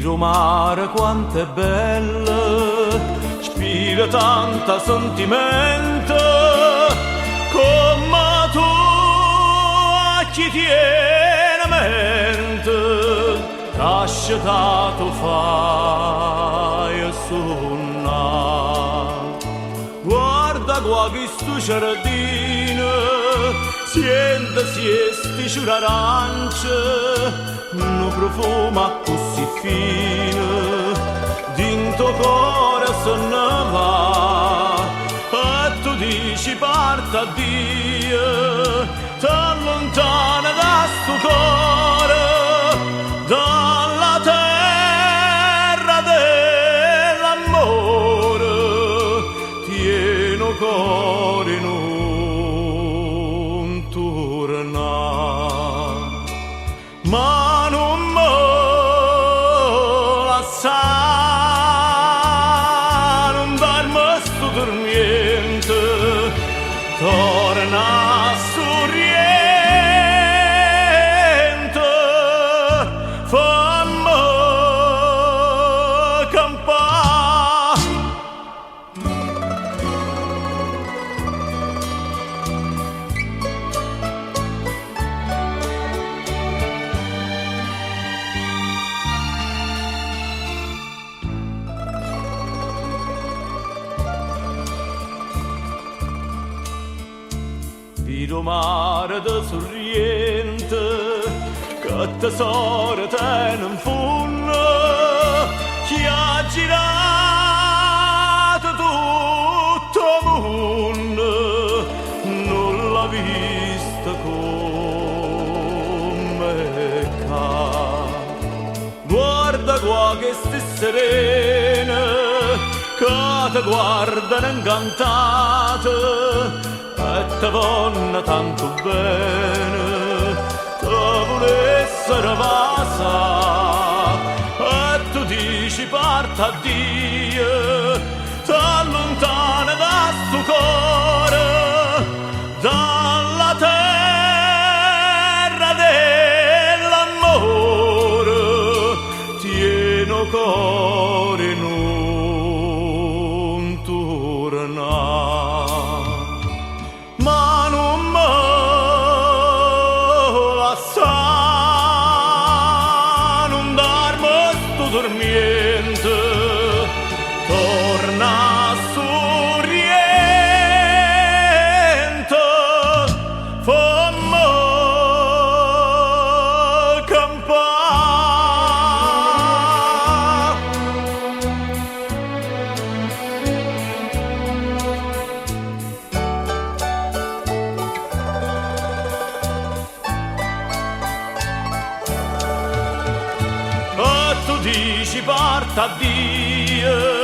Vire 'o mare quanto è bello, spira tanta sentimento, comme tu a chi tiene mente, ca scetato faje sunnà. Guarda qua chistu ciardino, siente si 'sti sciure arance, nu profumo accussì fino, dint' 'o core se ne va. E tu dici parta Dio, t'allontana da stu core, dalla terra dell'amore, tiene 'o core nun turnà. Ma nun me lassà, nun darme stu turmiento, torna a Surriento, famme campà. Vide 'o mare de Surriento, che tesoro tene 'nfunno, chi ha girato tutto 'o munno nun l'ha visto comme ccà. Guarda qua chesti sirene ca te guardano 'ncantate e te vonno tanto bene, te vulessero vasà. E tu dici parta Dio, t'allontana da stu core, dalla terra dell'amore, tiene 'o core nun turnà. Ma nun me lassà, nun darme stu turmiento, torna a Surriento, famme campà. E tu dici parta Dio,